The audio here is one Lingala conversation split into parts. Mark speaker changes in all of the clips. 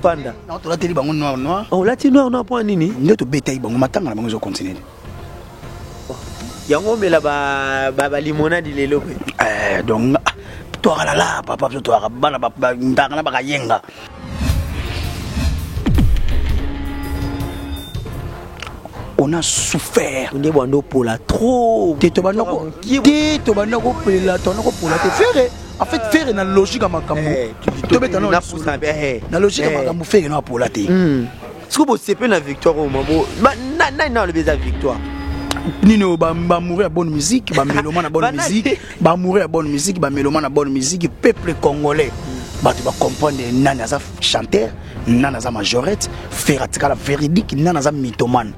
Speaker 1: panda.
Speaker 2: Non, tolateli bango noir noir.
Speaker 1: Oh, olati noir noir mpo nini?
Speaker 2: Nde tobetaki bango matanga na bango ezocontinue.
Speaker 1: Yango omela balimonadi lelo mpe.
Speaker 2: Eh, donc toaka lala papa, biso toaka bana ndanga na bakayenga. On a souffert.
Speaker 1: Nde bwando opola trop.
Speaker 2: Te tobanda te, tobanda kopelela, tobanda kopola te. Ferre, en fait, Ferre na logique ya makambo tobeta na logique ya makambo, Ferre na apola te.
Speaker 1: Siko bosepe na victoire oyo mabo nani na alobi eza victoire
Speaker 2: nini? Bamouri ya bonne musique, bamélomane na bonne musique, bamouri ya bonne musique, bamélomane na bonne musique, peuple congolais, bato bacomprendre nani aza chanteur, nani aza majorette. Ferre atikala véridique, nani aza mythomane.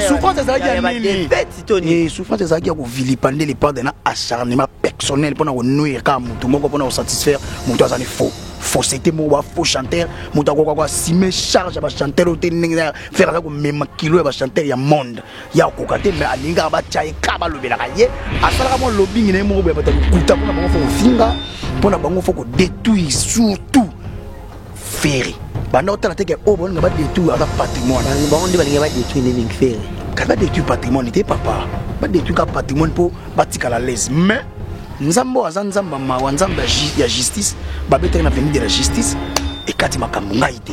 Speaker 2: Souffrance ezalaki ya nini? Souffrance ezalaki ya kovilipender le padre na acharnement personnel mpona konuire kaka motu moko, mpona kosatisfaire moto azali faux, fausseté moko, ba faux chanteur. Moto akoka koassume charge ya bachanteur oyo te. Ndenge Ferre aza komema kilo ya bachanteur ya monde, ya akoka te, mais alingi kaka batya ye, ka balobelaka ye, asalaka mwa lobingi na ye moko boye. Bato ya lokuta, mpona bango faut kofinga, mpona bango faut kodétruire, surtout Ferre. Banda otala teke oyo balinga badétruire aza patrimoine.
Speaker 1: Bango nde balinga badétruire nde mingi Ferre.
Speaker 2: Kasi badétruire patrimoine te papa, badétruire ka patrimoine mpo batikala l'aise. Mais Nzambe oyo aza Nzambe ya mawa, Nzambe ya justice, babetaki na avenue de la justice, ekati makambo. Ngai te,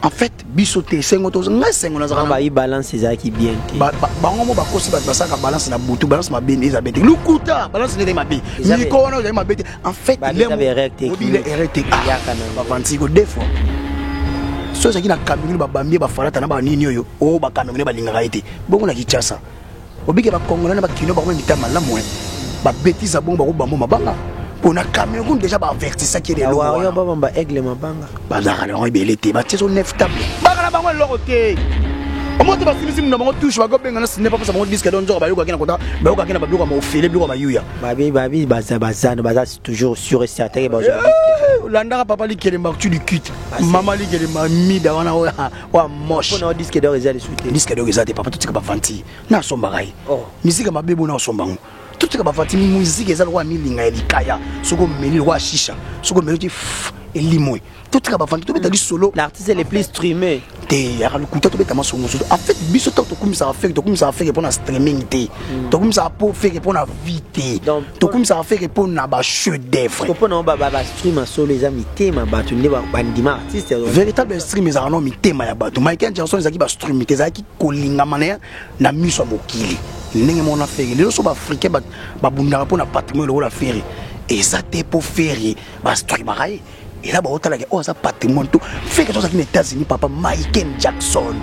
Speaker 2: en fait biso te, esengo to ngai, esengo nazalaka.
Speaker 1: Bayi balance ezalaki bien te.
Speaker 2: Bango mo bakosi bato, basalaka balance na butu, balance mabe eza be te, lukuta. Balance nde mabe miko wana ozali mabe te. En fait, obile erreur te, bavantiko deux fois. So ezalaki na Cameroun, babambi ye bafalata na banini oyo oyo bacamerounais balingaka ye te. Bongo na Kinshasa, obike bacongolais na bakino bakoma mita malamu, babétise bongo bakobambo mabanga. Mpo na Cameroun déjà baavertisaki.
Speaker 1: Lelo babamba aigle mabanga.
Speaker 2: Bazalaka na bango ebele te, batie so neuf table, baka na bango eloko te. Omo te, basimisi na bango touche, bakobenga na sine bapesa bango disque d'or. Nzoka bayokaki na kota, bayokaki na babiloko ya maofele, biloko ya mayuya.
Speaker 1: Babi babi baza baza baza toujours sûr et certain ke bazwa.
Speaker 2: Olandaka papa Likelemba, tu du cute mama Likelemba mida wana oya moche.
Speaker 1: Mpona disque d'or eza lisusu te.
Speaker 2: Disque d'or eza te papa, totika bavanti na asombaka ye misika mabe bona osomba ngo. Totika bavanti, musique eza lokola milinga ya likaya, soki omeli lokola shisha, soki omeli ti elimwe. Totika bavanti, tobeta lisolo.
Speaker 1: L'artiste le plus streamé.
Speaker 2: Te, yaka lokuta, tobeta masolo mosusu. En fait, biso ntango tokumisaka Ferre, tokumisaka Ferre mpona streaming te, tokumisaka mpo Ferre mpona vie te, tokumisaka Ferre mpona bachef d'œuvre.
Speaker 1: Mpona bastream solo eza mitema bato nde bandima artiste.
Speaker 2: Véritable stream ezalaka no mitema ya bato. Michael Jackson ezalaki bastream te, ezalaki kolingama na ye na miso ya mokili. Ndenge moko na Ferre lelo, so baafricain babundaka mpona patrimoine lokola Ferre eza te, mpo Ferre bastreamaka ye, eza baotalaka oyo aza patrimoine. To Ferre to azalaki na États-Unis, papa, Michael Jackson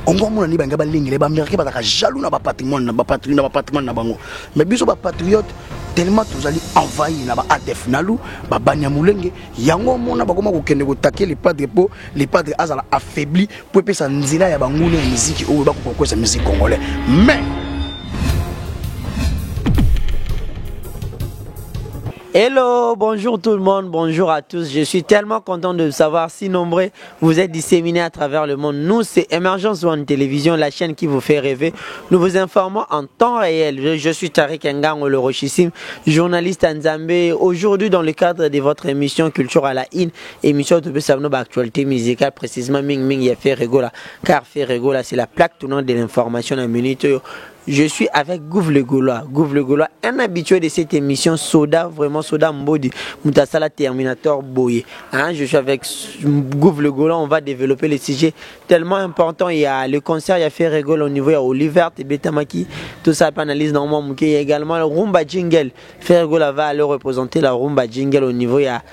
Speaker 2: ongo amona nde balinga balengele. Baaméricain bazalaka jaloux na bapatrimoine, na bapatrimoine na bango. Mais biso bapatriote, tellement tozali envahi na ba ADF Nalu, babanyamulenge, yango omona bakoma kokende kotake le padre, mpo le padre azala affaibli, mpo epesa nzela ya banguna ya miziki oyo bakoka kokwesa musique congolais. Mais
Speaker 1: Hello, bonjour tout le monde, bonjour à tous. Je suis tellement content de savoir si nombreux vous êtes disséminés à travers le monde. Nous, c'est Emergence One Télévision, la chaîne qui vous fait rêver. Nous vous informons en temps réel. Je suis Tariq Ngango, le Rochissime, journaliste à Nzambé. Aujourd'hui, dans le cadre de votre émission Culture à la In, émission de savoir actualité musicale, précisément Ming Ming ya Ferre Gola. Car Ferre Gola, c'est la plaque tournante de l'information à minute. Je suis avec Gouv le Gaulois. Gouv le Gaulois, un habitué de cette émission Soda, vraiment Soda Mbodi, Moutasala Terminator Boye. Hein, je suis avec Gouv le Gaulois, on va développer les sujets tellement importants. Il y a le concert, il y a Ferre Gola au niveau, il y a Oliver, Betamaki, tout ça, analyse normalement. Il y a également le Rumba Jingle. Ferre Gola va aller représenter la Rumba Jingle au niveau, il y a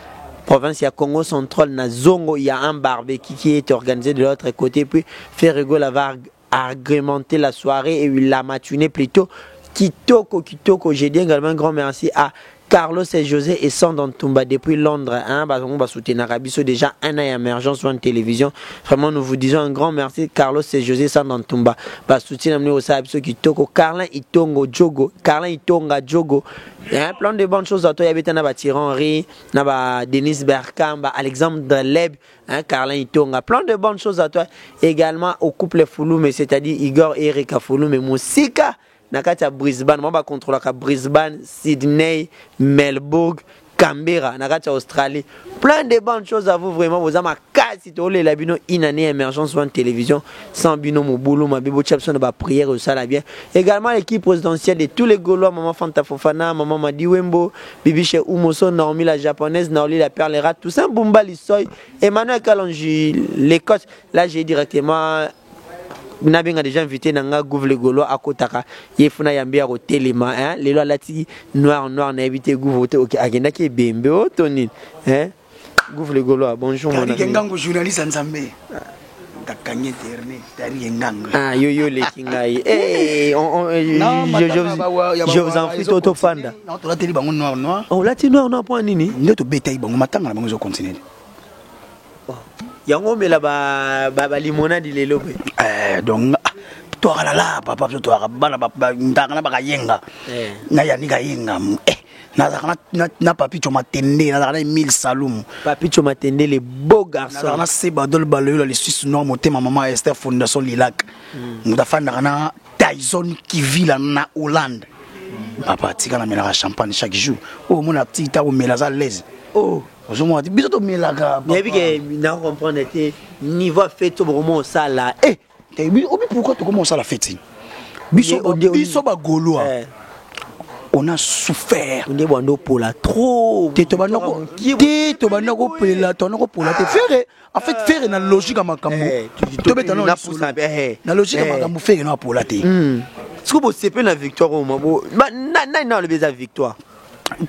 Speaker 1: province, il y a Congo central, na Zongo, il y a un barbecue qui est organisé de l'autre côté. Puis Ferre Gola va agrémenter la soirée et la matinée plutôt. Kitoko, Kitoko, j'ai dit également un grand merci à Carlos et José et Sandra Ntumba depuis Londres. Hein, bah, on va soutenir Rabiso déjà un an émergence sur une télévision. Vraiment, nous vous disons un grand merci, Carlos et José Sandra Ntumba. Bah, soutien amené au Sabiso Kitoko, Carlin Itongo Jogo, Carlin Itonga Jogo. Hein, plein de bonnes choses à toi. Il y avait na ba Thierry Henry, na ba Denis Bergkamp, ba Alexandre Leb, hein, Carlin Itonga. Plein de bonnes choses à toi. Également au couple Fouloum, c'est-à-dire Igor et Erika Fouloum et Moussika. Na kati ya Brisbane, moi ba contrôlaka Brisbane, Sydney, Melbourne, Canberra na kati ya Australie. Plein de bonnes choses à vous vraiment boza makasi tolela bino une année émergence one télévision sans bino mobulu mabe botia biso na ba prière osala bien. Également l'équipe présidentielle de tous les Gaulois, maman Fanta Fofana, maman Madi Wembo, Bibiche Oumoso, Naomi la japonaise, Naoli la perle rate, Toussaint Bumba Lissoy, Emmanuel Kalonji, l'Écosse. Là j'ai directement nabenga déjà invité na nga gouve le gaulois akotaka ye funa yambi ya kotelema hein lelo alati noir noir nayebi te gouve te okay, akendaki ebembe o to nini hein gouve le gaulois bonjour mon ami
Speaker 2: ngango journaliste ya nzambe kakangi internet tari ngango
Speaker 1: ah yo yo leki ngai eh on, on, non, je, je, je vous en prie toto fanda
Speaker 2: non tolateli bango noir noir
Speaker 1: oh lati noir noir point nini
Speaker 2: nde tobetaki bango matanga na bango ezo continuer.
Speaker 1: Oh. Yango omela ba ba, ba limonade lelo pe.
Speaker 2: Eh donc ah, toaka la papa biso toaka bana ndanga na bakayenga eh. na yani kayenga eh nazalaka na, na papicho matende nazalaka na emile salumu
Speaker 1: Papicho matende le beau garçon
Speaker 2: nazalaka na sebadol baloyola le suisse noir motema mama esther fondation lilac moto afandaka na tyson kivila na hollande papa tika namelaka champagne chaque jour oyo omona ti ta komela aza l'aise
Speaker 1: oh
Speaker 2: ozomona te biso tomelaka
Speaker 1: nayebi ke na comprendre te niveau ya fete oyo bokoma osala
Speaker 2: eh obi pourquoi tokoma osala fete biso biso bagaulois eh. On a souffert
Speaker 1: nde bwanda opola trop
Speaker 2: te tobanda te tobanda kopela tobanda kopola te Ferre en fait Ferre na logique ya makambo eh, tobeta na logique ya makambo Ferre na apola te.
Speaker 1: Sikoyo bosepe na victoire oyo nani na alobi eza victoire?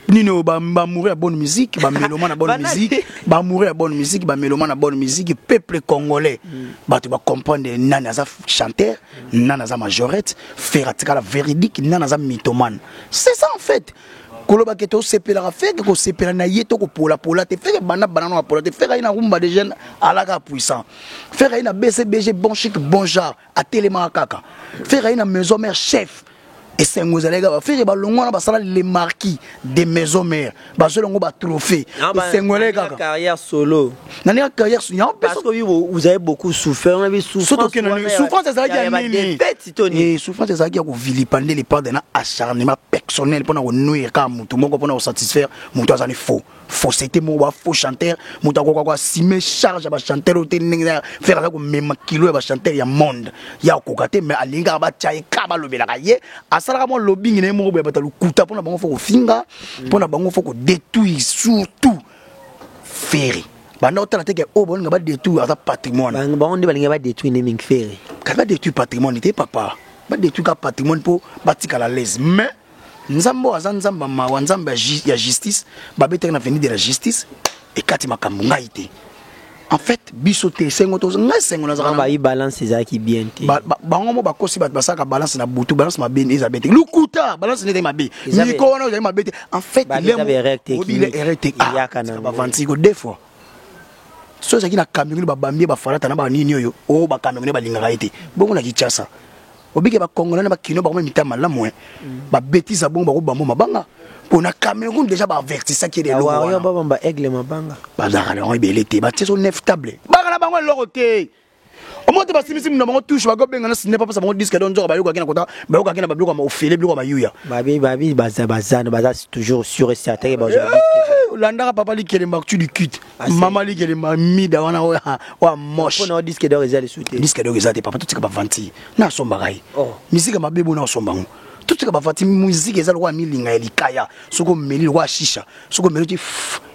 Speaker 2: Nini oyo bamoureux ya bonne musique, bamélomane na bonne musique, bamoureux ya bonne musique, bamélomane na bonne musique, peuple congolais, bato bacomprendre nani aza chanteur, nani aza majorette. Ferre atikala véridique, nani aza mythomane. C'est ça en fait. Koloba ke tosepelaka Ferre, kosepela na ye to kopolapola te. Ferre banda banda na apola te. Ferre aye na rumba de jeune alaka puissant. Ferre aye na BCBG bon chic bon genre atelemaka kaka. Ferre aye na maison mère chef esengo ezalaki kaka. Ferre balongwa wana basala les marquis de maison mère, bazwela yango batrophée, esengo ezalaki kaka.
Speaker 1: Carrière solo.
Speaker 2: Na ndenge carrière solo.
Speaker 1: Parce que vous avez beaucoup souffert, on avait souffrance.
Speaker 2: Souffrance ezalaki ya nini? Souffrance ezalaki ya kovilipender le padre na acharnement personnel mpona konuire kaka motu moko, mpona kosatisfaire moto azali faux fausseté moko, ba faux chanteur. Moto akoka koassume charge ya bachanteur oyo te. Ndenge Ferre aza komema kilo ya bachanteur ya monde ya akoka te, mais alingi kaka batya ye ka balobelaka ye. Asalaka mwa lobingi na ye moko boye, bato ya lokuta. Mpona bango fo kofinga, mpona bango fo kodétruire, surtout Ferre. Banda otala teke oyo balinga badétruire aza patrimoine.
Speaker 1: Bango nde balingi badétruire nde mingi Ferre.
Speaker 2: Kasi badétruire patrimoine te papa, badétruire ka patrimoine mpo batikala l'aise. Mais nzambe oyo aza nzambe ya mawa, nzambe ya justice. Babetaki na avenue de la justice ekati makambo ngai te. En fait biso te esengo to ngai esengo nazalaka.
Speaker 1: Bayi balance ezalaki bien te.
Speaker 2: Bango mo bakosi bato basalaka balance na butu, balance mabe eza bien te, lukuta. Balance nde ezali mabe, miko wana ezali mabe te. En fait obile erreur te bavantiko deux fois so ezalaki na Cameroun, babambi bafalata na banini oyo oyo bacamerounais balingaka ye te. Bongo na Kinshasa obike bacongolais na bakino bakoma mitema malamu, babétise bongo bakobambo mabanga. Mpo na Cameroun déjà baavertisaki ye.
Speaker 1: Eloko wana babamba aigle mabanga.
Speaker 2: Bazalaka na bango ebele te, batie so neuf table baka na bango eloko te. Omoi te basimisi na bango touche, bakobenga na sine papesa bango disque. Don nzoka bayokaki na kota, bayokaki na babiloko ya maofele, biloko ya mayuya.
Speaker 1: Babi babi baza baza baza toujours sûr et certain ke bazwa.
Speaker 2: Olandaka papa likelemba tu du cute mama likelemba mida wana oyo moche.
Speaker 1: Mpona disque d'or eza lisusu te.
Speaker 2: Disque d'or eza te papa, totika bavanti na asombaka ye misika mabe bona osomba ngo. Totika bavanti, musique eza lokola milinga ya likaya, soki omeli lokola shisha, soki omeli ti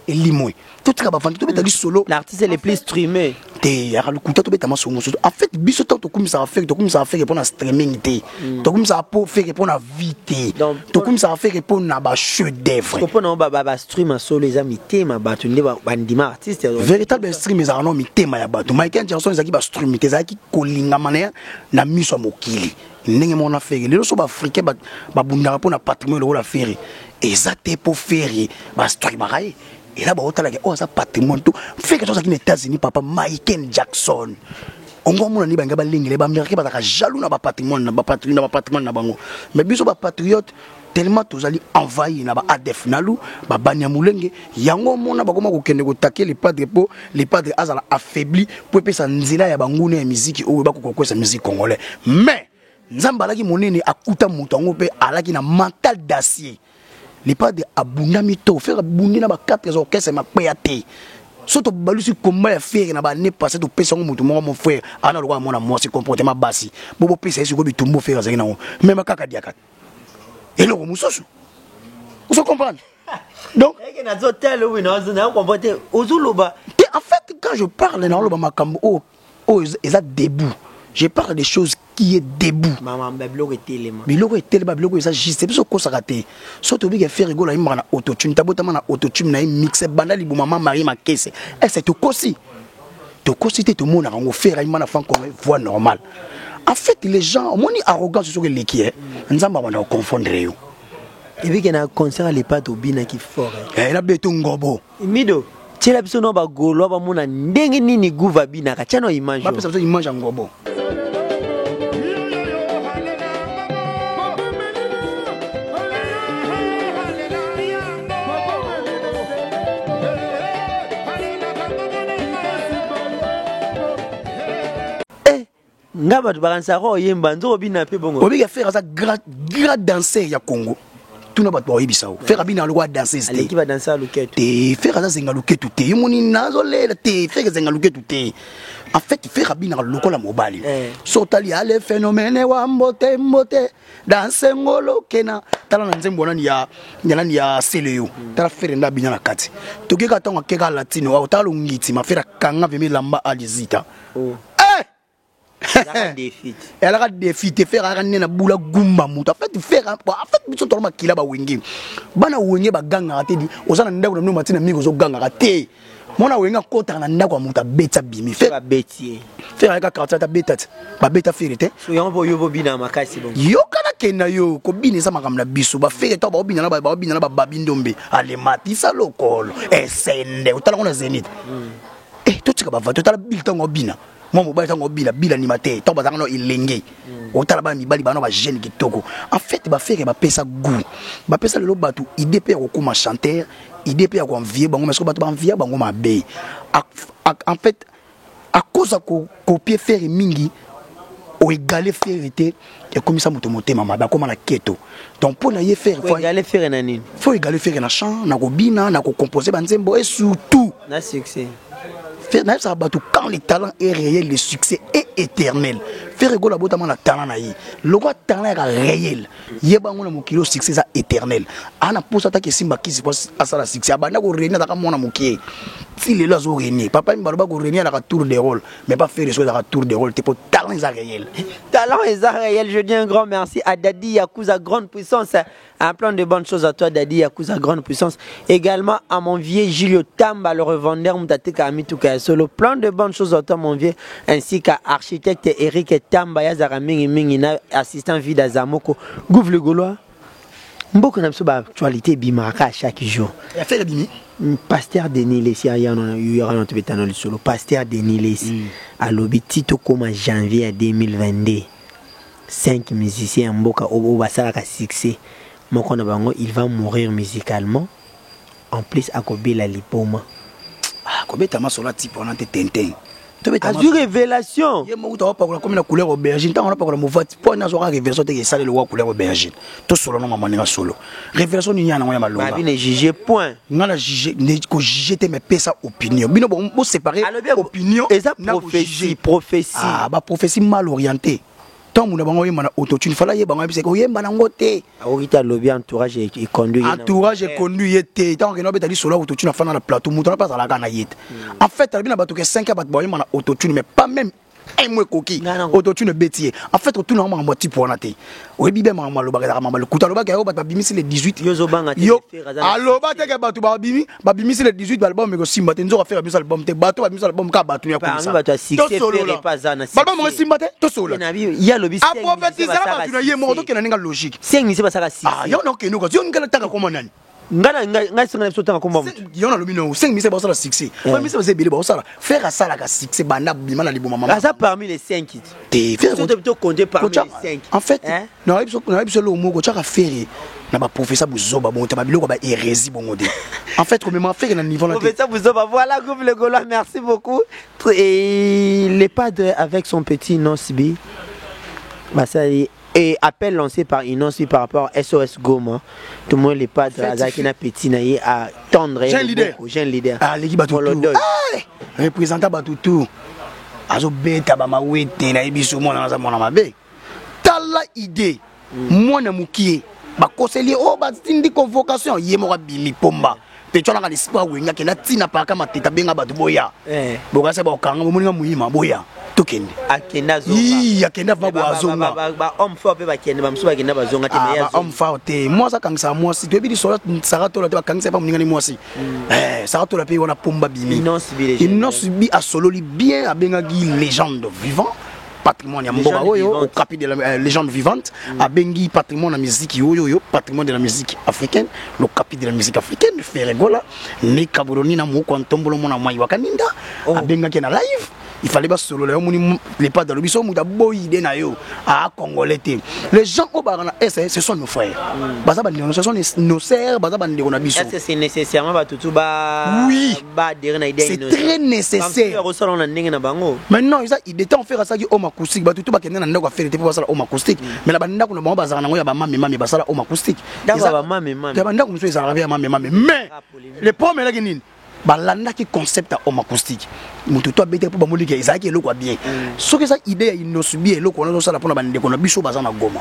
Speaker 2: elimwe. Totika bavanti, tobeta lisolo.
Speaker 1: L'artiste le plus streamé.
Speaker 2: Te, yaka lokuta, tobeta masolo mosusu. En fait biso ntango tokumisaka Ferre, tokumisaka Ferre mpona streaming te, tokumisaka po Ferre mpona vie te, tokumisaka Ferre mpona bachef d'œuvre.
Speaker 1: Mpona bastream solo eza mitema bato nde bandima artiste.
Speaker 2: Véritable stream ezalaka no mitema ya bato. Michael Jackson ezalaki bastream te, ezalaki kolingama na ye na miso ya mokili. Ndenge moko na Ferre lelo so baafricain babundaka mpona patrimoine lokola Ferre eza te, mpo Ferre bastreamaka ye eza baotalaka oyo aza patrimoine. To Ferre to azalaki na États-Unis papa, Michael Jackson ongo omona nde bangai balengele. Baaméricain bazalaka jaloux na bapatrimoine na bapatrimoine na bango. Mais biso bapatriote tellement tozali envahi na ba ADF nalu babani ya molenge yango omona bakoma kokende kotake le padre mpo le padre azala affaibli, mpo epesa nzela ya banguna ya miziki oyo bakoka kokwesa musique congolais. Mais nzambe alaki monene, akuta moto yango mpe alaki na mental d'acier. Le Padre abundami to Ferre abundi na ba 4 orchestre makweya te. So tobalusi combat ya Ferre na ba année passée, topesa yango motu moko, mon frère ana lokola mwana mwasi, comportement basi bo bopesa ye sikoyo bitumbu. Ferre azalaki nango mema kaka diaka eloko mosusu, ozo comprendre? Donc
Speaker 1: eke nazotala oyo, nazo te, ozoloba.
Speaker 2: Te, en fait, quand je parle, naoloba makambo oyo oyo eza debout. Je parle des choses qui est debout.
Speaker 1: Mama, biloko etelema.
Speaker 2: Biloko etelema, biloko eza juste. Biso okosaka te. So tobiki, Ferre Gola ayimbaka na autotune, tabotama na autotune na ye mixe banda liboma ma Marie Makese. Ese tokosi? Tokosi te. Tomonaka yango, Ferre ayimba na franco, voix normale. En fait, les gens, omoni arrogance soki eleki, e Nzambe abanda koconfondre yo.
Speaker 1: Ebike na concert alepa tobinaki fort.
Speaker 2: Eh, na beto ngobo.
Speaker 1: Mido, tiela biso no bagaulois bamona ndenge nini Gouve abinaka. Tia no image.
Speaker 2: Bapesa biso image ya ngobo.
Speaker 1: Eh, nga bato bakanisaka oyemba, nzoko obina mpe bongo.
Speaker 2: Obika, Ferre aza grand, grand danseur ya Congo. Tuna bato baoyebisa o Ferre abina lokola danseuse te.
Speaker 1: Aleki badanser luketu.
Speaker 2: Te, Ferre aza zenga luketu te. Yo moni nazolela te, Ferre zenga luketu te. En fait, Ferre abinaka lokola mobali. So otali ale phénomène wa mbote mbote danse ngolo kena, tala na nzembo nani ya nani ya sele yo, tala Ferre nde abina na kati. Tokeka ntango akeka latino, otala longiti ma Ferre akanga veme elamba alizita.
Speaker 1: Oh.
Speaker 2: Eh!
Speaker 1: Ezalaka défi.
Speaker 2: Elaka défi te. Ferre ayaka nde na bula gumba moto. En fait, Ferre, en fait, biso tolo makila bawenge, bana wenge bagangaka te. Di oza na ndako na bino, matina mingi ozogangaka te. Mwana wenge akotaka na ndako ya moto, abeti, abimi. Ferre
Speaker 1: babeti ye.
Speaker 2: Ferre ayaka quartier ata beta te, babeta Ferre te.
Speaker 1: So yango mpo yo bobina makasi bongo.
Speaker 2: Yoka, nakenda yo kobina eza makambo na biso. BaFerre ntango baobina na baobina na bababi ndombe, alematisa lokolo esende, otalango na Zénith. Eh, totika bava, totala bile ntango obina mwa mobali, ntango obina bila nima te, ntango bazalaka no elenge, otala bana mibali bana bajeune kitoko. En fait, baFerre bapesa goût, bapesa lelo bato idée mpe ya kokóma chanteur, idée mpe ya koenvie bango. Mais soki bato baenvia bango mabe, en fait, à cause ya kocopier Ferre mingi, oégaler Ferre te, ekomisa moto motema mabe, akóma na keto. Donc mpo na ye Ferre
Speaker 1: Oégaler Ferre na nini?
Speaker 2: Faut égaler Ferre na chant, na kobina, na kocompose banzembo et surtout
Speaker 1: na succès.
Speaker 2: Nayebisaka bato, quand le talent est réel, le succès est éternel. Ferre Gola abotama na talent na ye. Lokwa talent yaka réel, yeba yango na mokili oyo, succès eza éternel. Aa na posa ataki esimba kisi po asala succès. Abanda korenie, azalaka mwana mokie, ti lelo azorenie. Papa mi baloba korenie alaka tour de rôle, mais pas Ferre. So ezalaka tour de rôle te, po talent eza réel.
Speaker 1: Talent eza réel. Je dis un grand merci à Dadi Yakuza, grande puissance. Un plein de bonnes choses à toi, Dadi Yakuza, grande puissance. Également à mon vieux Julio Tamba, le revendeur Mutateka Amituka Solo. Plein de bonnes choses à toi, mon vieux. Ainsi qu'à architecte Eric Tamba, Yazara Mingi Mingi, assistant Vida Zamoko. Gouve le Gaulois. Mboka na biso, baactualité ebimaka à chaque jour.
Speaker 2: Ya Ferre bimi.
Speaker 1: Pasteur Denis Lesi aya yaka na tobetana lisolo. Pasteur Denis Lesi alobi ti tokóma janvier ya 2022, cinq musiciens ya mboka oyo basalaka succès, moko na bango, il va mourir musicalement, en plus akobela liboma.
Speaker 2: Ah, kobeta masolo atipe wana te, tintin.
Speaker 1: Azwi révélation.
Speaker 2: Ye moko tawapakola komi na couleur aubergine. Ntango napakola movati mpo ani azwaka révélation teke esali lokwa couleur aubergine. Tosolo na mama ndenge solo révélation nini ya nango ya malonga.
Speaker 1: Babi ne juge point.
Speaker 2: Nga na juge, kojuge te, mais pesa opinion. Bino boséparé opinion.
Speaker 1: Eza prophétie, prophétie.
Speaker 2: Ah, baprophétie mal orienté. Ntango na bango oyemba na autotune, fala yeba ngo, yebisaka oyemba nango te.
Speaker 1: Akoki te, alobi entourage econduit.
Speaker 2: Entourage econduit ye te. Ntango akende obeta lisolo ya autotune, afanda na plateau, moto wana mpe azalaka na ye te. En fait, alobi na bato ke 5 ya bato bayemba na autotune, mais pas même un mois ekoki, autotune ebeti ye. En fait, otuna yango makambo ya type wana te. Oyebi be makambo alobaka, ezalaka makambo lokuta. Alobaka yango, bato babimisi le 18.
Speaker 1: Yo
Speaker 2: aloba te ke bato babimi, babimisi le 18 baalbum ekosimba te. Nzoka Ferre abimisi album te, bato babimisi album kaka bato ya
Speaker 1: balbum
Speaker 2: esimba te. Tosolola, aprophétisela bato na ye moko. Tokenda ndenge logique. Yo na okende yo ngala tanga koma nani?
Speaker 1: Ngai ngai senga na biso tanga komba motu.
Speaker 2: Yo nalobi no 5 mise baosala succès, ba mise baza ebele baosala. Ferre asalaka succès banda bima na liboma
Speaker 1: mama. Aza parmi les 5.
Speaker 2: Te,
Speaker 1: Ferre to compter parmi les 5.
Speaker 2: En fait, nayebi biso eloko moko, tiaka Ferre na baprofesa buzoba bongo te, babiloko ba hérésie bongo te. En fait, komema Ferre na niveau na te.
Speaker 1: Professeur buzoba. Voilà, groupe le Gaulois, merci beaucoup. Et les padres avec son petit Nosbi basali. Et appel lancé par Innoss'B par rapport à SOS Goma, tout le monde les padres azalaki na petit na ye à tendre
Speaker 2: jeune leader,
Speaker 1: jeune leader.
Speaker 2: Aleki bato tout. Représentant bato tout. Azobeta ba mawete na ye biso mwana aza mwana mabe. Tala idée. Mwana mukie bakoseli o batindi convocation ye moko abimi pomba. Pe tshwana ka l'espoir wenga kenda tina paka mateta benga bato boya. Bokasa bakanga bomoninga muhima boya. Tokende.
Speaker 1: Akenda zonga.
Speaker 2: Ii, akenda va bo azonga.
Speaker 1: Ba homme fort pe bakende ba musu bakenda bazonga te
Speaker 2: mais ya. Ba homme fort te. Moi ça kangisa moi si toyebi lisolo Sarah Tola te bakangisa pa moninga ni mwasi. Sarah Tola pe wana pomba bimi.
Speaker 1: Innoss'B légende.
Speaker 2: Innoss'B asololi bien abengaki légende vivant. Patrimoine ya mboka oyo, okapi de la légende vivante, abengi patrimoine ya musique oyo oyo, patrimoine de la musique africaine, le capi de la musique africaine, Ferre Gola, ni Kaburoni na moko ntombolo mona mai wakaninda, abengaki na live. Il fallait pas solo là moni les pas dans le biso muta boyi de na yo a congolais te. Les gens au bar na S ce sont nos frères. Baza ba ce sont nos sœurs, baza ba ndeko na biso.
Speaker 1: Est-ce que c'est nécessairement ba tutu ba
Speaker 2: Oui.
Speaker 1: ba adhérer na idée?
Speaker 2: C'est très nécessaire.
Speaker 1: Ba solo na ndenge na bango.
Speaker 2: Maintenant ils a idée tant faire ça qui homme acoustique ba tutu ba kende na ndako faire te pour ça homme acoustique. Mais la banda ko na bango bazaka nango ya ba mame mame ba sala homme acoustique.
Speaker 1: Ndako ba mame mame.
Speaker 2: Ya banda ko muso ezalaka ya mame mame. Mais le problème là nini? Balandaki concept ya homme acoustique. Moto to abete po bamoliki ezalaki eloko ya bien. Soki eza idée ya Innoss'B eloko wana ozosala mpona bandeko na biso baza na Goma.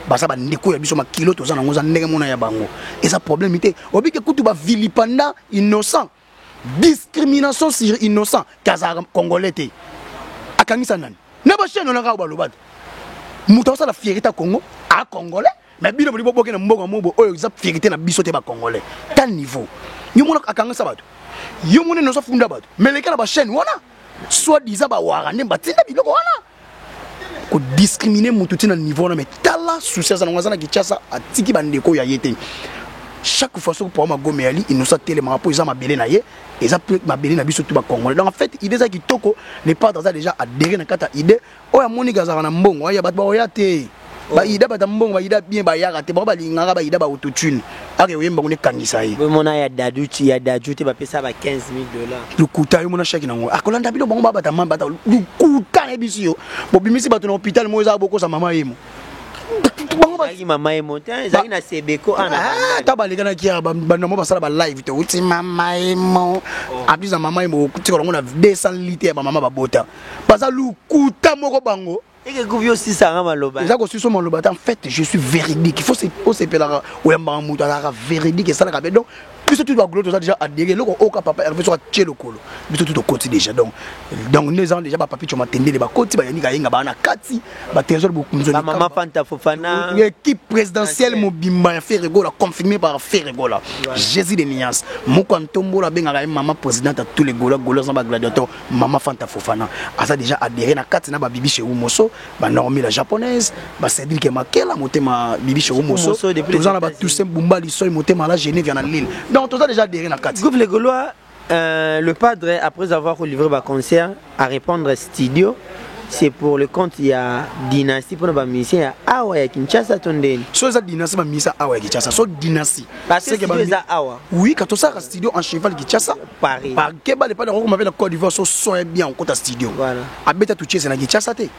Speaker 2: Baza bandeko ya biso makilo toza nango eza ndenge mona ya bango. Eza problème te. Obike kutu ba vilipanda innocent. Discrimination sur innocent kazaka congolais te. Akangisa nani? Na ba chaîne onaka baloba te. Moto azosala fierté ya Congo, a congolais. Mais bino boli boboke na mboka mobo oyo eza fierté na biso te ba congolais. Tal niveau. Yo mona akangisa bato. Yo mona noso funda bato. Mais leka na ba chaîne wana soit disant ba wara nde batinda biloko wana. Ko discriminer mutu tina niveau wana mais tala souci aza nango aza na Kinshasa atiki ba ndeko ya ye te. Chaque fois soki pour ma gome ali innocent telemaka po eza mabele na ye, eza pe mabele na biso tout ba congolais. Donc en fait idée za kitoko, les padres aza déjà adhéré na kata idée. Oya moni kazaka na mbongo, oya bato ba oya te. Ba ida bata mbongo, ba ida bien ba yaka te, ba ba lingaka ba ida ba autotune. Ake oyemba ngone kangisa ye.
Speaker 1: Bo mona ya dadu ti ya dadu te ba pesa ba 15 000 $.
Speaker 2: Lukuta yo mona chèque nango. Akolanda bino bango ba bata mamba bata lukuta na biso yo. Bo bimisi bato na hôpital mo eza boko sa mama yemo. Bango ba
Speaker 1: Ezalaki mama yemo te, ezalaki na Sebeko ana.
Speaker 2: Ah, ta ba leka na kia ba ba no ba sala ba live te uti mama yemo. Abisa mama yemo tika longo na 200 litres ya ba mama ba bota. Baza lukuta moko bango.
Speaker 1: Eke kubi aussi ça nga maloba.
Speaker 2: Eza ko suso maloba en fait je suis véridique. Il faut se osepela oyamba mutu azalaka véridique esalaka bien. Donc biso tout ba gloire toza déjà adhéré loko oka papa Hervé soka tie lokolo. Biso tout okoti déjà donc donc nous avons déjà ba papi choma tendele ba koti ba yanika yenga ba na kati ba trésor bokunzo
Speaker 1: Ba mama Fanta Fofana.
Speaker 2: L'équipe présidentielle mobimba ya Ferre Gola confirmée par Ferre Gola. Jésus de Nias. Moko Ntombola bengaka ye mama présidente à tous les Gola Gola sans ba gladiateur mama Fanta Fofana. Aza déjà adhéré na kati na ba Bibi chez Moso, ba Normie la japonaise, ba Cédric Makela motema Bibi chez Moso.
Speaker 1: Moso depuis les
Speaker 2: Toza na ba
Speaker 1: États-Unis.
Speaker 2: Toussaint Bumba Lisoy motema la Genève na Lille. Donc toza déjà adhéré na kati.
Speaker 1: Groupe les Gaulois, le padre après avoir livré ba concert à répondre studio, c'est pour le compte il y a dynastie pour nos musiciens ya awa ya Kinshasa tondeni.
Speaker 2: So eza dynastie ba musiciens awa ya Kinshasa, so dynastie.
Speaker 1: Parce que
Speaker 2: C'est que ba
Speaker 1: studio eza awa.
Speaker 2: Oui, quand on sort studio en cheval Kinshasa,
Speaker 1: Paris.
Speaker 2: Par keba le padre okoma na Côte d'Ivoire so son est bien on studio.
Speaker 1: Voilà.
Speaker 2: Abeta tout na Kinshasa te.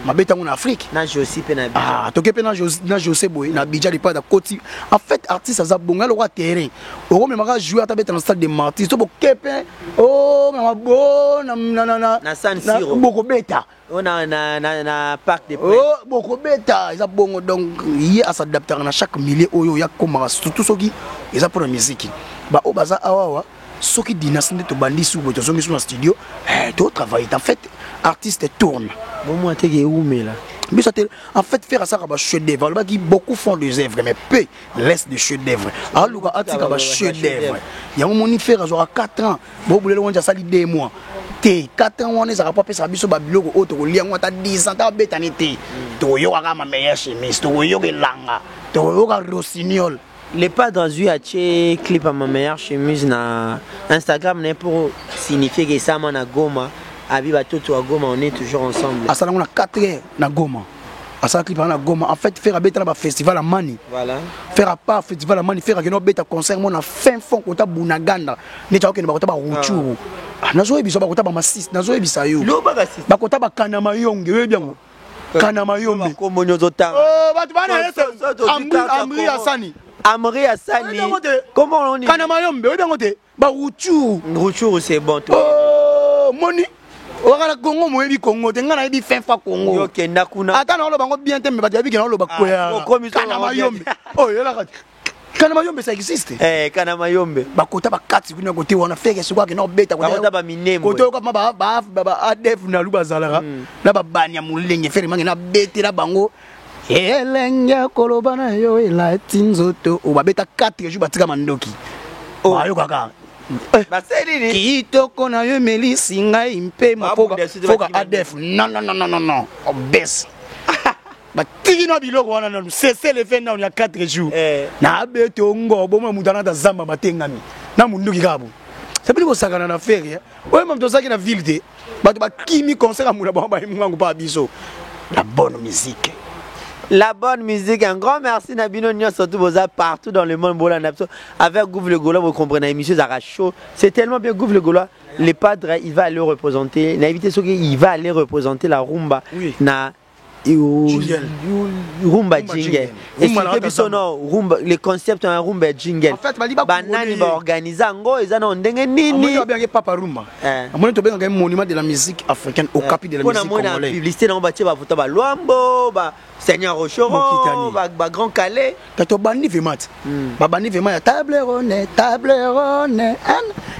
Speaker 2: Mabeta ngo na Afrique.
Speaker 1: Na Josi pe na Abidjan.
Speaker 2: Ah, toke pe na Josi, na José Boy, na Abidjan le padre koti. En fait artiste aza bonga le roi terrain. Okomemaka jouer ata beta na stade de Martyrs. To bokepe. Oh, na bo na na na na.
Speaker 1: Na San
Speaker 2: Na
Speaker 1: Siro.
Speaker 2: bokobeta.
Speaker 1: Oh, na, na, na, na Parc des Princes.
Speaker 2: Oh, bokobeta, eza bongo donc ye a s'adaptera na chaque milieu oyo ya komaka surtout soki eza pour la musique. Ba o baza awa awa soki dynastie nde tobandi su boye tozongi su na studio, to travailler. En fait, artiste tourne.
Speaker 1: Bon, moi, t'es où, mais là?
Speaker 2: Biso te, en fait, faire ça ba chef d'œuvre. Alobaki beaucoup font des œuvres, mais peu laisse des chefs d'œuvre. Aluka atika ba chef d'œuvre. Yango moni faire azwaka 4 ans. Bo bulelo wanja sali 2 mois. Te 4 ans wana ezalaka po apesaka biso ba biloko oyo tokolia yango ata 10 ans, ata babetani te. Tokoyokaka ma meilleure chemise, tokoyoka elanga, tokoyoka rossignol.
Speaker 1: Le padre azwi atie clip ya ma meilleure chemise na Instagram na ye pour signifier que esama na Goma. Abi batoto ya Goma, on est toujours ensemble.
Speaker 2: Asala ngo na 4 heures na Goma. Asala clip na Goma. En fait, faire abeta na ba festival ya Mani.
Speaker 1: Voilà.
Speaker 2: Faire à part festival ya Mani, faire akende obeta concert mo na fin fond kota Bunaganda. Neti akende bakota ba Rutshuru. Ah, nazoyebisa bakota ba Masisi, nazoyebisa yo.
Speaker 1: Loba kasi.
Speaker 2: Bakota ba Kanama Yonge, oyebi yango. Kana Mayombe.
Speaker 1: Kombo nyonso tanga.
Speaker 2: Oh, bato bana yese Amri Asani.
Speaker 1: Amri Asani. Comment on dit?
Speaker 2: Kana Mayombe, oyebi yango te. Ba Rutshuru.
Speaker 1: Rutshuru c'est bon toi.
Speaker 2: Oh, moni okala Congo moyebi Congo te, ngai nayebi fin fa Congo.
Speaker 1: Yo kenda kuna.
Speaker 2: Ata na oloba yango bien te, mais bato bayebi ke na oloba kwea. Kana Mayombe. Oh, yelaka. Kana Mayombe, ça existe.
Speaker 1: Eh, Kana Mayombe.
Speaker 2: Bakota bakati kuna kote wana Ferre sikoyo akenda kobeta
Speaker 1: bakota ba Minembwe.
Speaker 2: Kote oyo kama ba ADF na lu bazalaka na babani ya molenge Ferre mange na betela bango elenge koloba na yo elati nzoto o babeta 4 jours batika mandoki. Bayokaka
Speaker 1: basali nini?
Speaker 2: Kitoko na yo emelisi ngai mpe foka ADF. Non, non, non, non, non, obese batiki na biloko wana nanu cesse le fait nanu ya 4 jours na abeto ngo bomona moto anata zamba batengami na munduki kaka bo sabili kosakana na Ferre oyo moto ozalaki na ville te, bato bakimi concert ya muna bango bayemungango mpa biso la bonne musique.
Speaker 1: La bonne musique, un grand merci na bino nyonso, surtout boza partout dans le monde bolanda biso avec Gouv le Gaulois, vous comprenez émission ezalaka chaud, c'est tellement bien. Gouv le Gaulois, le padre, il va aller représenter na invité soki il va aller représenter la rumba na
Speaker 2: Jingle.
Speaker 1: Rumba jingle. Explique biso no rumba, le concept ya rumba jingle.
Speaker 2: En fait, bali
Speaker 1: banani baorganize yango, eza na ndenge nini?
Speaker 2: Babengaki Papa Rumba. Amoni tobengaka ye monument de la musique africaine, okapi de la musique congolaise.
Speaker 1: Publicité nango batie bavuta balwambo, ba Seigneur Rochoro, ba Grand Calais.
Speaker 2: Kato bandi vraiment te, babandi vraiment ya table ronde, table ronde,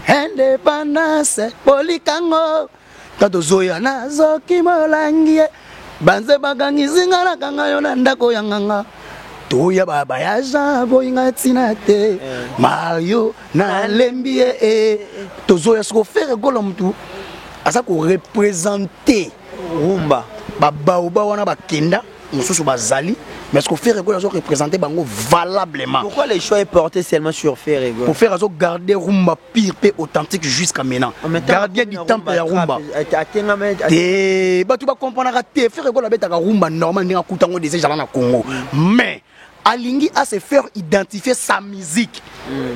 Speaker 2: indépendance polikango ta tozoya nazoki molangi ye banze bakangisi nga nakanga yo na ndako ya nganga toya baya Jean boyinga ntina te Mario nalembi ye e tozoya siko Ferre Gola mutu aza koreprésenter
Speaker 1: rumba.
Speaker 2: Babaoba wana bakenda mosusu bazali, mais ce que Ferre Gola azo représenter bango valablement.
Speaker 1: Pourquoi le choix est porté seulement sur Ferre Gola?
Speaker 2: Pour faire azo garder rumba pire pe authentique jusqu'à maintenant, gardien du temple ya rumba te. Bato bakomprenaka te, Ferre Gola abetaka rumba normal ndenge akuta yango déjà ezala na Congo, mais alingi à se faire identifier sa musique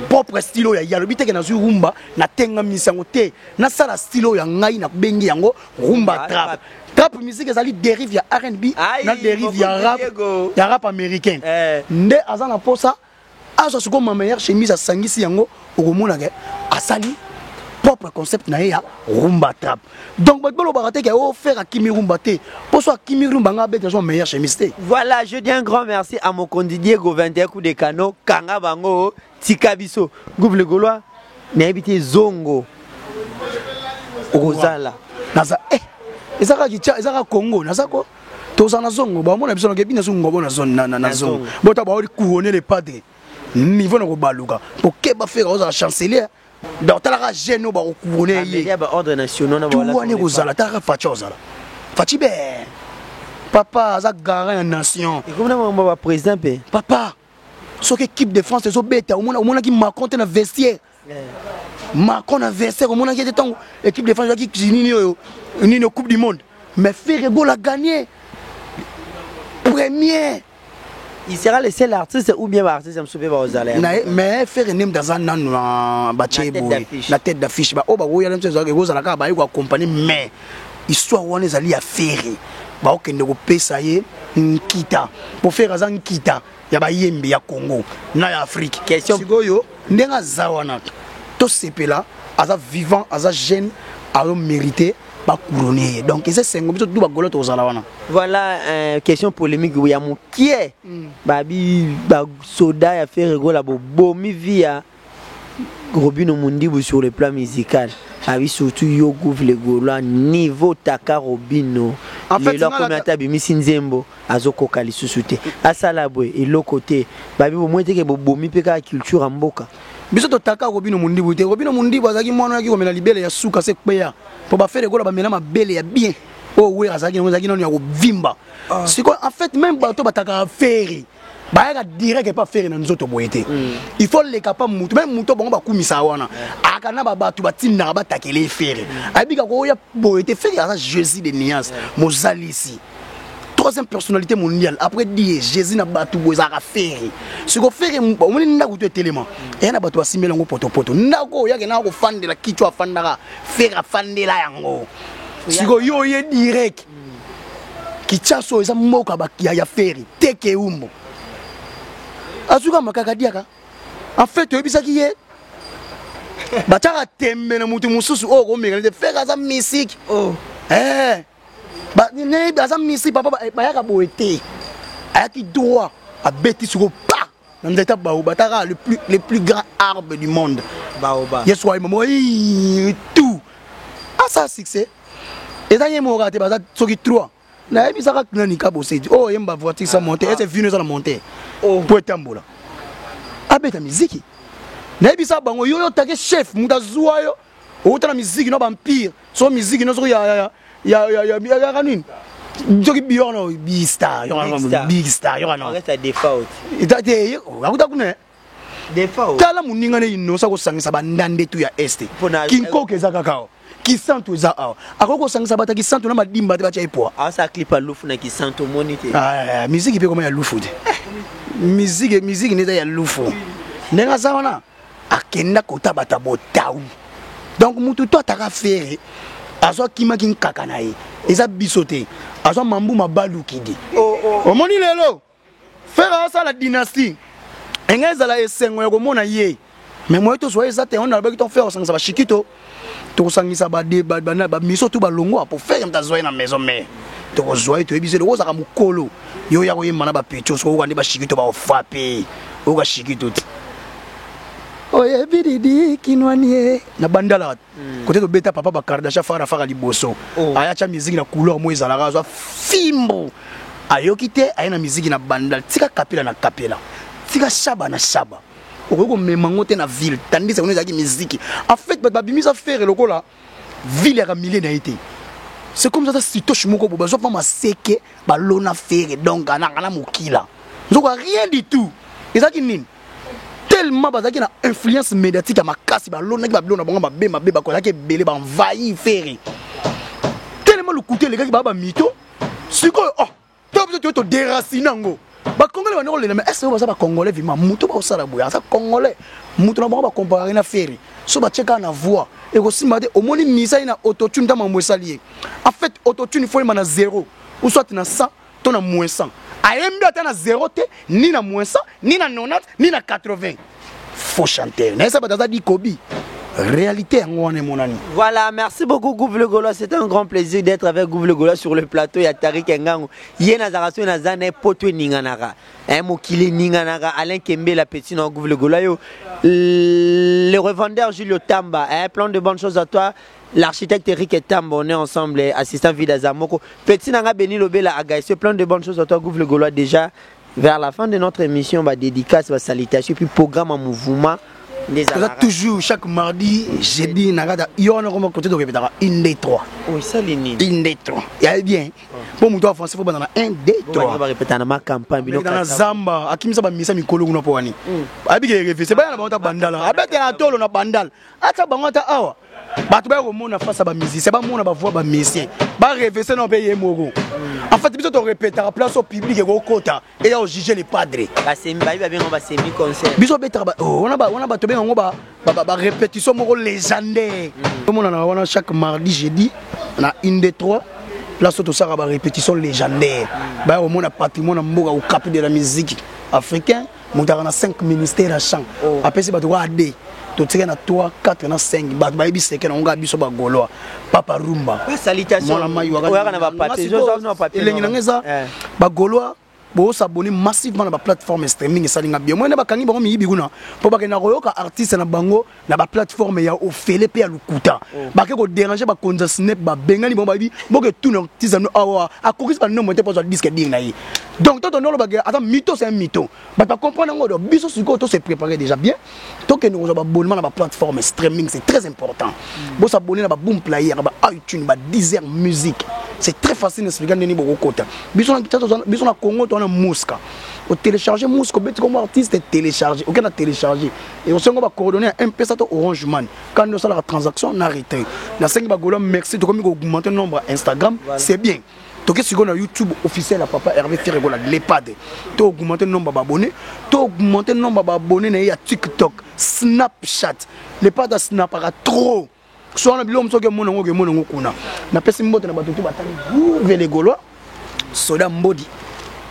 Speaker 2: propre, style oyo ya alobi teke nazwi rumba natengamisi yango te, nasala style oyo ya ngai, nabengi yango rumba trap. Trap musique ezali dérive ya R&B na dérive ya rap, ya rap américain. Nde aza na posa azwa sikoyo ma meilleure chemise asangisi yango, okomonaka asali propre concept na ye ya rumba trap. Donc bato balobaka te ke o Ferre akimi rumba te, mpo so akimi rumba nga abeta so meilleure chemise te.
Speaker 1: Voilà, je dis un grand merci à mokonzi Diego 21 coup de canon kanga bango tika biso. Gouv le Gaulois, nayebi te zongo okozala.
Speaker 2: Naza eza kaka kitya, eza kaka Congo, naza ko toza na zongo, bamona biso nakebi na zongo na zongo bota baoli couronner le padre niveau na kobaluka po keba Ferre ozala chancelier. Donc talaka jeune oyo bakocouronner ye.
Speaker 1: Baordre nationaux na
Speaker 2: wana ekozala, talaka Fatshi, ozala Fatshi be papa aza garant ya nation.
Speaker 1: Ekomi na makambo ya baprésident mpe.
Speaker 2: Papa, soki équipe de France ezobeta, omonaki Macron te na vestiaire? Macron na vestiaire omonaki ete ntango équipe de France ezalaki nini oyo nini, Coupe du monde, mais Ferre Gola gagné premier.
Speaker 1: Il sera le seul artiste ou bien baartiste mosusu mpe bakozala?
Speaker 2: Mais Ferre nde moto aza nanu na batie boye na tête d'affiche. Baoyo bakoyala mosu ekozala kaka baye koaccompagner, mais histoire wana ezali ya Ferre. Baokende kopesa ye nkita po Ferre aza nkita ya bayembi ya Congo na ya Afrique. Sikoyo ndenge aza wana, tosepela, aza vivant, aza jeune, azomérite bacouronner ye. Donc eza esengo, biso tu bagolo tozala wana.
Speaker 1: Voilà, question polémique ya mokie. Babi basoda ya Ferre Gola bobomi vie ya Robino Mundibu sur le plan musical. Abi surtout yo Gouv le Gaulois, niveau taka Robino lelo akomi ata abimisi nzembo azokoka lisusu te, asala boye eloko te. Babi bomoi teke bobomi mpe kaka culture ya mboka.
Speaker 2: Biso totaka Robino Mundibu te. Robino Mundibu azalaki mwana oyaki komela libele ya suka se kpeya mpo baFerre Gola bamela mabele ya bien. Oyo Wera azalaki nango ezalaki nano ya kovimba. Sikoyo en fait, même bato batakaka Ferre bayaka direct epa Ferre na nzoto boye te. Il faut leka pa mutu, même mutu bango bakumisa wana aka na babato batindaka batakele ye. Ferre ayebika koya boye te. Ferre aza Jésus de nuance, mozalisi, troisième personnalité mondiale après die Jésus na bato boye ezalaka Ferre. Siko Ferre omoni ndako to etelema eya na bato basimbela yango potopoto. Ndako oyo yakendaka kofandela kiti oyo afandaka, Ferre afandela yango. Siko yo oye direct. Kinshasa oyo eza mboka ya Ferre teke umbo azuka makaka diaka. En fait toyebisaki ye batiaka tembe na moto mosusu oyo komeka te. Ferre aza mystique.
Speaker 1: Oh.
Speaker 2: Eh, aza mystique papa, bayaka boye te, ayaki droit, abeti siko pa na nzete baoba taka le plus grand arbre du monde.
Speaker 1: Baoba.
Speaker 2: Yesu ayeba mo tout asa succès eza ye moko kaka te, baza soki 3. Nayebisaka nani kabosedi oyo oyemba voiture sa monte ese vino eza na monte po etambola, abeta miziki. Nayebisa bango yo otake chef, moto azwa yo outa na miziki no bampire so miziki no soki yaka nini, soki biyono big star, big star yokana akuta kuna. Tala moninga ne inosa kosangisa bandande tu ya este, kinkoka eza kaka awa, Kisantu eza awa, akoki kosangisa bato ya Kisantu na Madimba te, batya epwa.
Speaker 1: Asala clip ya lufu na Kisantu, omoni te?
Speaker 2: Miziki mpe koma ya lufu te, miziki miziki nde eza ya lufu. Ndenge aza wana, akenda kota bato ya botau. Donc mutu to ataka Ferre azwa akimaki nkaka na ye, eza biso te, azwa mambu mabalukidi. Omoni lelo Ferre asala dynastie, engai ezala esengo ya komona ye, mais moye tozwa eza te. Wana alobaki to Ferre kosangisa bashikito, tokosangisa bamiso tu balongwa po Ferre moto azwa ye na maison mare. Tokozwa ye, toyebi se loko ozalaka mokolo yo ya koyemba na bapetio, soki oyoka nde bashikito baofrape, oyoka shikito te, oyebi didi kinwani ye na bandala kote tobeta papa bakardasha fara fara liboso. Aya atya miziki na couleur mo ezalaka, azwa fimbu, ayoki te, aye na miziki na bandal. Tika kapela na kapela, tika shaba na shaba, okoki komema yango te na ville. Tandis yango ezalaki miziki. En fait bato babimisa Ferre lokola ville yaka milie na ye te. C'est comme ça, sitoche moko bo bazwa mpa maseke balona Ferre, donc ananga na mokila nzoka rien du tout. Ezalaki nini? Tellement bazalaki na influence médiatique ya makasi, balonaki babilo na bango mabe mabe, bakozalaki ebele, baenvahir Ferre tellement lokuta elekaki baa bamito. Sikoyo, oh, to biso toyo todéracine yango, bacongolais bandi kolela. Mais est ce que baza bacongolais vraiment? Moto baosala boye aza congolais? Moto na bango bacomparaki na Ferre, so batie kaka na voix ekosimba te. Omoni misali na autotune, ntango mambo esali ye. En fait autotune faut yemba na 0 ou soit na 100 to na moins 100. Ayembi ata na 0 te, ni na moins 100, ni na 90, ni na 80. Faux chanteur nayesa bato aza dikobi, réalité yango wana emonani.
Speaker 1: Voilà, merci beaucoup Gouv le Gaulois. C'est un grand plaisir d'être avec Gouv le Gaulois sur le plateau. Ya Tarik Ngango. Ye nazaka so naza na poto eninganaka. Hein, mokili eninganaka. Alain Kembe la petit non Gouv le Gaulois yo. Le revendeur Julio Tamba, hein, plein de bonnes choses à toi. L'architecte Eric Tamba, on est ensemble, assistant Vida Zamoko. Petit Nanga Beni Lobela Agaïs, plein de bonnes choses à toi Gouv le Gaulois. Déjà vers la fin de notre émission, ba dédicace, ba salutation, puis programme en mouvement.
Speaker 2: Toza toujours chaque mardi, jeudi na kati yo wana koma kote tokepetaka 1 2 3.
Speaker 1: Oh, esali nini?
Speaker 2: 1 2 3 ya bien mpo moto ya français fo banda na 1 2 3.
Speaker 1: Barepeta na macampagne bino.
Speaker 2: Na zamba akimisa bamisa mikolo kuna mpo wani ayebiki erevese baya na bango ta bandala, abetela tolo na bandala, ata bango ata awa bato baya komona face ya bamusicien, bamona bavoix bamusicien, barevese na mpe ye moko. En fait biso torepetaka place au public ekokota eya ojuge le padre.
Speaker 1: Basemi bayi babenga basemi concert.
Speaker 2: Biso obetaka wana bato benga yango barépétition moko légendaire. Tomonana wana chaque mardi, jeudi na 1 2 3, place oyo tosalaka barépétition légendaire. Baya komona patrimoine ya mboka, okapi de la musique africain. Moto aka na 5 ministère ya chant, apesi bato kaka d totika na 3, 4 na 5. Bato bayebi seke nango kaka biso bagaulois, papa rumba.
Speaker 1: Mwana mai
Speaker 2: elengi nanga eza bagaulois bosabone massivement na baplateforme streaming, esalinga bien. Moyene bakangi bango miyibi kuna mpo bakenda koyoka artiste na bango na baplateforme ya ofele mpe ya lokuta. Bake kodéranger bakonzi ya SNEP, babengani bango, bayebi boke tuna artiste no awa akokisi banombre te mpo azwa disque dur na ye. Donc to tondo olobake ata mytho, c'est un mytho, bato bacomprendre yango. Donc biso sikoyo to se préparer déjà bien, tokende kozwa baabonnement na baplateforme streaming, c'est très important. Bosabone na baboom player, ba iTunes, ba Deezer Music, c'est très facile. Expliquer ndeni bokokota biso na biso na Congo, to na Muska, otélécharge Muska, obeti kombo artiste, télécharge, oke na télécharge, ekosengo bacoordonné ya M-Pesa to Orange Money quand osalaka transaction na retrait. Nasengi bagaulois merci, tokomi koaugmenter nombre ya Instagram, c'est bien. Toke sikoyo na YouTube officiel ya papa Hervé Ferre Gola le Padre, to augmenter nombre ya baabonné, to augmenter nombre ya baabonné na ye ya TikTok, Snapchat. Le Padre asnapaka trop so wana biloko mosoki omona yango, okemona yango kuna. Napesi mbote na bato to batali Gouve le Gaulois. Soda Mbodi.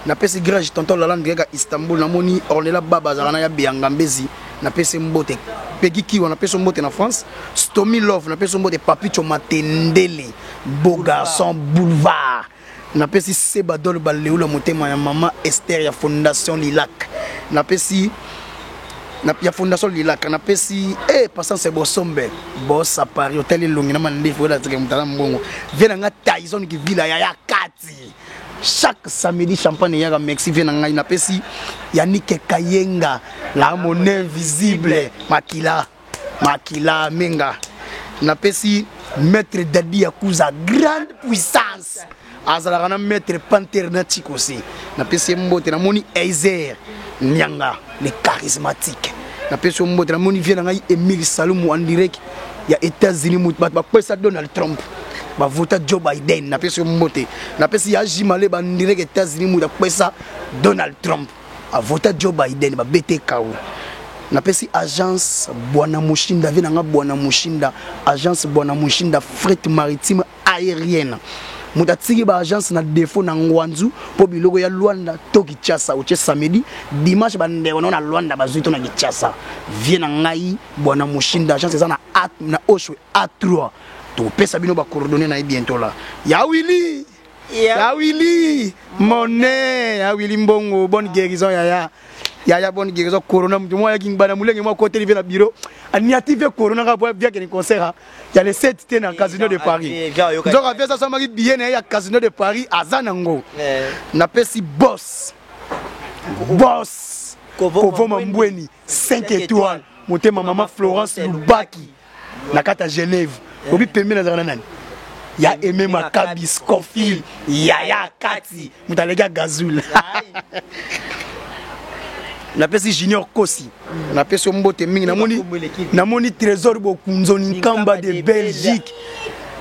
Speaker 2: Napesi Grege tonton Lalande kaka Istanbul, namoni Ornella Baba azalaka na ya Beyanga Mbezi, napesi mbote. Peggy Kiwa napesi mbote na France, Stomy Love napesi mbote, Papicho Matendele, beau garçon boulevard. Napesi Seba Dol Baleula motema ya mama Esther ya Fondation Lilac. Napesi na, ya Fondation Lilac, napesi patience Bosombe, boss à Paris, hôtel Elongi na mandefu oyo atika mutala mbongo. Vie na nga Tyson Kivila ya ya kati. Chaque samedi champagne yaka merci vie na ngai napesi Yannick Kayenga la monnaie invisible makila makila menga napesi maître Dadi Yakuza grande puissance azalaka na maître Panter na Chikose napesi ye mbote namoni Eizer Nyanga le charismatique napesi yo mbote namoni vie na ngai Emile Salumu en direct ya États-Unis moto bato bapesa Donald Trump bavota Joe Biden napesi yo mbote napesi ya Jimale ba en direct États-Unis moto apesa Donald Trump avota Joe Biden babete kawo napesi agence Bwana Mushinda vie na nga Bwana Mushinda agence Bwana Mushinda fret maritime aérienne moto atiki ba agence na défaut na Ngwanzu mpo biloko ya Luanda to Kinshasa otie samedi dimanche bandeko nao na Luanda bazwi to na Kinshasa vie na ngai Bwana Mushinda agence eza na A, na Oshwe A3 topesa bino ba coordonnées na ye bientôt là ya Willy ya Willy monnaie ya Willy Mbongo bonne guérison yaya yaya bonne guérison corona mutu moko ayaki ngbana mulenge moko akoteli ve na bureau aniati ve corona kaka po viakende concert ya le 7 te na Casino de Paris nzoka vie asomaki billet na ye ya Casino de Paris aza nango napesi boss boss Kovoma Mbweni 5 étoiles motema mama Florence Lubaki na kati ya Genève obi pembeni azalaka na nani ya Aimé Makabi Scofield yaya kati moto aleki ya Gazul napesi Junior Kosi napesi yo mbote mingi namoni namoni Trésor Bokunzoni Nkamba de Belgique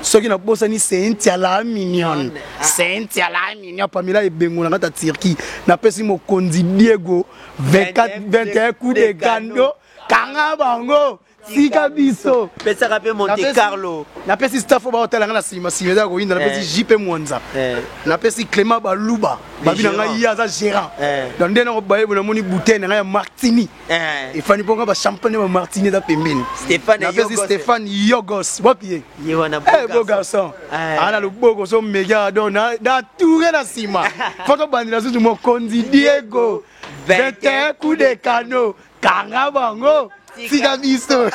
Speaker 2: soki nabosani Cynthia la mignonne Cynthia la mignonne Pamela Ebengo na kati ya Turquie napesi mokonzi Diego 24 21 coup de gando kanga bango tika biso
Speaker 1: pesaka mpe Monte Carlo
Speaker 2: napesi staff oyo baotala nga na nsima nsima eza koyinda napesi JP Mwanza napesi Clément Baluba babi na ngai ye aza gérant donc nde nako bayebo namoni bouteille na ngai ya Martini efani mpo nga bachampagne ya Martini eza pembeni napesi Stéphane Yogos wapi ye beau garçon aa na loboko so mega donc na toure na nsima fo tobandela susu mokonzi Diego 21 coup de canot kanga bango tika biso.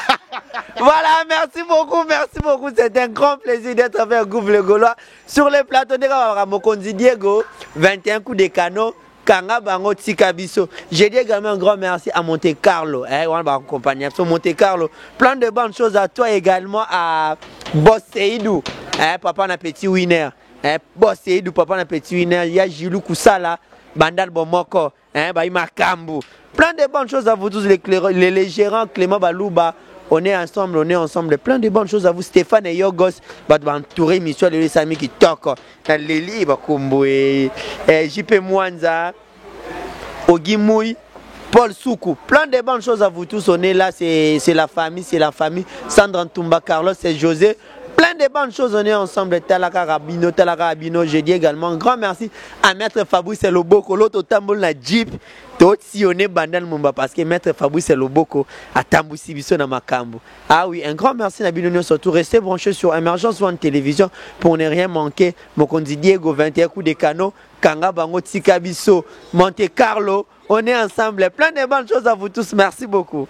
Speaker 1: Voilà, merci beaucoup, merci beaucoup. C'est un grand plaisir d'être avec Gouv le Gaulois sur les plateaux de Mokonzi Diego, 21 coups de canot. Kanga bango tika biso. J'ai dit également un grand merci à Monte Carlo, hein, on va accompagner. So Monte Carlo, plein de bonnes choses à toi également à Boss Seydou, hein, papa na petit winner, hein, Boss Seydou, papa na petit winner, ya Gilou Kusala, Bandal Bomoko, hein, Bayi Makambu. Plein de bonnes choses à vous tous, les gérants Clément Balouba. On est ensemble, on est ensemble. Plein de bonnes choses à vous, Stéphane et Yogos. Bah, entourer mission de Sami qui toque. Na Leli, bah, Kumbu, et JP Mwanza, Ogimouy, Paul Soukou. Plein de bonnes choses à vous tous. On est là, c'est la famille, c'est la famille. Sandra Ntumba, Carlos et José. Plein de bonnes choses, on est ensemble. Talaka Rabino, Talaka Rabino. Je dis également un grand merci à Maître Fabrice Loboko, l'autre tambour la Jeep. Totionné Bandal Mumba parce que Maître Fabrice Loboko a tamboussi biso na makambo. Ah oui, un grand merci na bino surtout. Restez branchés sur Emergence One Télévision pour ne rien manquer. Mokonzi Diego, 21 coups de canot. Kanga bango tika biso. Monte Carlo, on est ensemble. Plein de bonnes choses à vous tous. Merci beaucoup.